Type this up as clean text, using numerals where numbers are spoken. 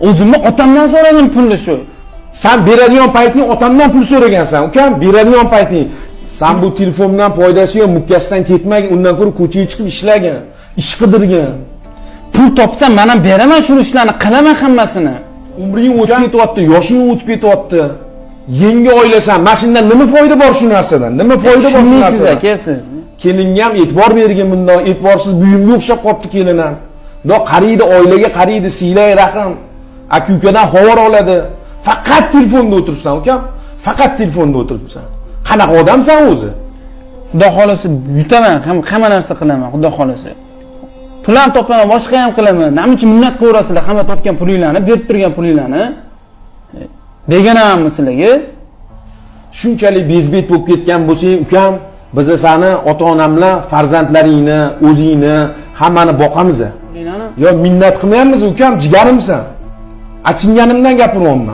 O'zimni otamdan so'radim pulni shu. San beradigan payting otamdan pul so'ragansan, ukam, beradigan payting. San bu telefondan foydasi yo'q, mukkasidan ketmagin, undan ko'ra ko'chaga chiqib ishlagin, ish qidirgin. Pul topsam, men ham beraman shuni, ishlarni qilaman hammasini. Umring o'tib ketyapti, yoshing o'tib ketyapti. Yangi oilasan, mana shundan nima foyda bor shu narsadan? Nima foyda bor shu Tushunmaysiz, narsadan? aka, siz. Kelinga ham e'tibor bergin bundoq, e'tiborsiz buyumga o'xshab qolibdi kelin ham. Bundoq qaraydi, oilaga qaraydi, siylay rahm. Aka ukadan xabar oladi. Faqat telefonda o'tiribsan, ukam. Faqat telefonda o'tiribsan. Qanaqa odamsan o'zi? Xudo xolasa yutaman, hamma narsa qilaman, Xudo xolasa. Pul ham topaman, boshqa ham qilaman. Nima uchun minnat qilaverasizlar hamma topgan pulinglarni, berib turgan pulinglarni? Begonamanmi sizlarga? Shunchalik bezbet bo'lib ketgan bo'lsang, ukam, biz sani ota-onam bilan farzandlaringni, o'zingni hammani boqamiz. Pulinglarni Yo minnat qilmayapmiz, ukam, jigarimsan. Achinganimdan gapiryapman.